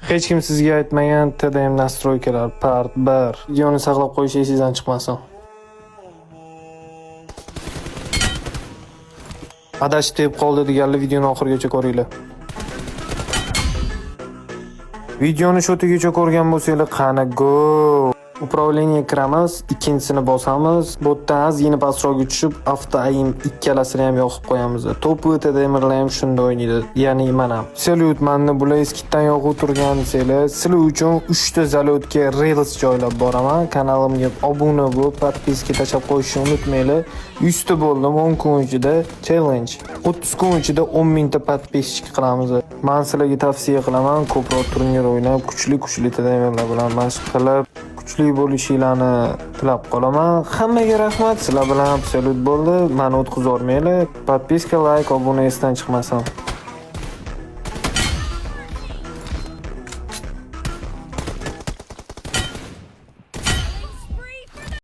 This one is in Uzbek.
Hech kim sizga aytmagan TDM настройка lar part 1. Videoni saqlab qo'yish esingizdan chiqmasin. Adashib deb qoldi deganlar, videoni oxirigacha ko'ringlar. Videoni shu tugacha ko'rgan bo'lsanglar, qani go. Управление kiramiz, ikkinchisini bosamiz. Bu yerdan ozgina pastroqga tushib, авто aim ikkalasini ham yoqib qo'yamiz. Top TDM'lar ham shunda o'ynaydi. Ya'ni men ham. Salyut, manni bular eskitdan yoqib turgan desanglar, sizlar uchun 3 ta залёт ga reels joylab boraman. Kanalimga obuna bo'lib, подписка tashlab qo'yishni unutmanglar. 100 ta bo'ldim 10 kun ichida, challenge. 30 kun ichida 10 mingta подписчик qilamiz. Men sizlarga tavsiya qilaman, ko'proq turnir o'ynab, kuchli-kuchli TDM'lar bilan mashq qilib, kuchli bo'lishinglarni tilab qolaman. Hammaga rahmat. Sizlar bilan Absolyut bo'ldi. Meni o'tkazib yubormanglar. Подписка, layk, obuna esdan chiqmasin.